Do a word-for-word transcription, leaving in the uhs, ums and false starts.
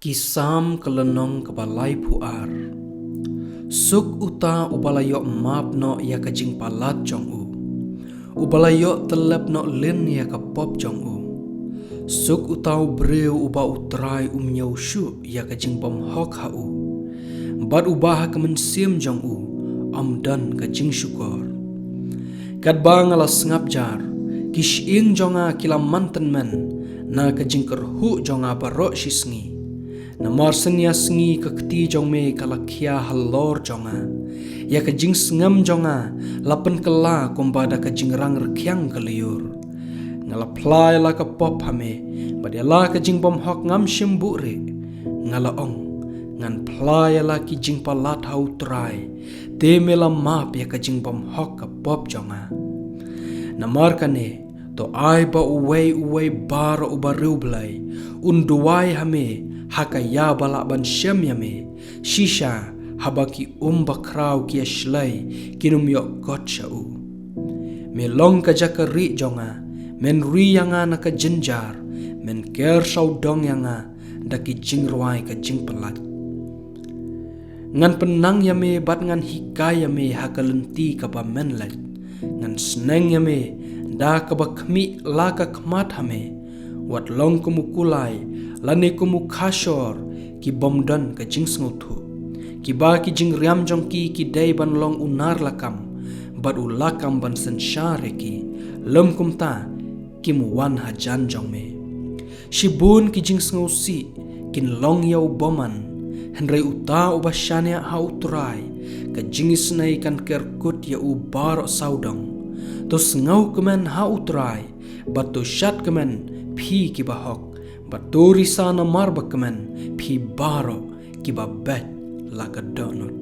Ki Salm, ka lynnong kaba laiphew ar. Suk uta uba la ïoh map noh ïa ka jingpalat jong u, uba la ïoh tyllep noh lin ïa ka pop jong u. Suk uta u briew uba U Trai um ñiew shuh ïa ka jingbymhok ha u, bad uba ha ka mynsiem jong u ym don ka jingshukor. Katba nga la sngap jar, ki shyieng jong nga ki la man tymmen na ka jingkyrhuh jong nga baroh shi sngi. Namar synñia sngi ka kti jong me ka la khia halor jong nga. Ïa ka jingsngem jong nga la pynkylla kumba da ka jingrang rkhiang ka lyiur. Nga la phla ïa la ka pop ha me, bad ïa la ka jingbymhok ngam shym buhrieh. Nga la ong, ngan phla ïa la ki jingpalat ha U Trai, te me la map ïa ka jingbymhok ka pop jong nga. Namar kane, to ai ba uwei uwei baroh uba riewblei un duwai ha me ha ka ïa ba lah ban shem ïa me, shisha haba ki um bakhraw ki ïa shlei kin ym ïoh kot sha u. Me long ka jaka rieh jong nga, men ri ïa nga na ka jynjar, men ker sawdong ïa nga da ki jingrwai ka jingpyllait. Ngan pynnang ïa me bad ngan hikai ïa me ha ka lynti kaba men leit. Ngan sneng ïa me da kaba khmih la ka khmat ha me. Wat long kum u kulai lane kum u khashor ki bym don ka jingsngewthuh, kiba ki jingriam jong ki ki dei ban long u nar lakam bad u lakam ban synshar ïa ki, lym kumta kim wan hajan jong me. Shibun ki jingsngewsih kin long ïa u bymman, hynrei uta uba shaniah ha U Trai, ka jingisynei kan ker kut ïa u baroh sawdong. To sngewkmen ha U Trai, bad to shad kmen phi kiba hok, bad to risa namar ba kmen phi baroh kiba beit la ka dohnud.